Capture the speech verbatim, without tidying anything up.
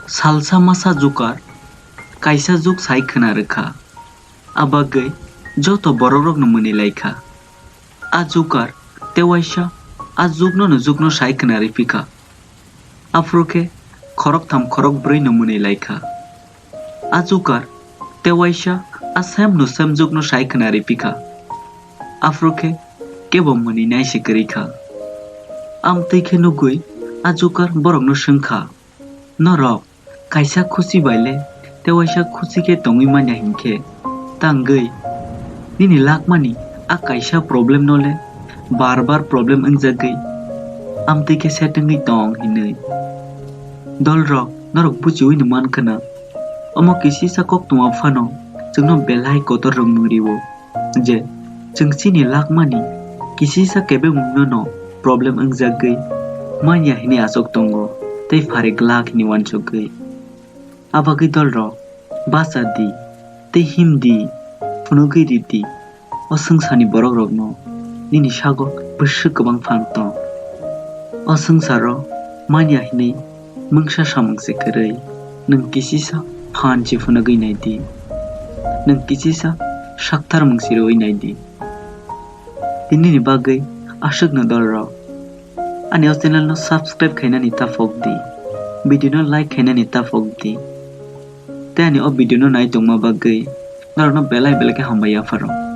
Salsa masa jukar kaisa juk sai khwna rwkha. A bagwi joto borokrokno mwnwi laikha. A jukar tewaisa a juknono jukno sai khwna rwphikha. Aphuru khe khoroktham khorokbrwino mwnwi laikha. A jukar tewaisa a semno sem jukno sai khwna rwphikha. Aphuru khe kebo mwnwi naise kwrwikha. Amtwi khe nugwi a jukar borokno swngkha, "Norok kaisa khusi bai le tewaisa khusi khe tongwi manya hinkhe, tangwi nini lakmani a kaisa problem no le bar bar problem wngjagwi amtwi khe set wngwi tong," hinwi. Dolrok, norok buchiwi no mankhwna, omo kisisa koktwma phano chwngno belai kotor rwngmung rio. Je chwng chini lakmani kisisa kebengmungno no problem wngjagwi manya hinwi achuk tongo tei phari glak hinwi uansukgwi. Abagwi dolrok bacha di tei him di, phunugwi ridi. O swngcharni borokrokno nini sago bwswk kwbang phan tong. O swngcharo manya hinwi mungsa samung se kwrwi, nwng kisisa phan se phunugwi nai di. Nwng kisisa sakthar mung se rwui nai di. Tinini bagwi aswkno dolrok, ani o channel no subscribe khainani ta phok di, video no like khainani ta phok di, tei ani o video no nai tongma bagwi norokno belai belai khe hambai yapharo.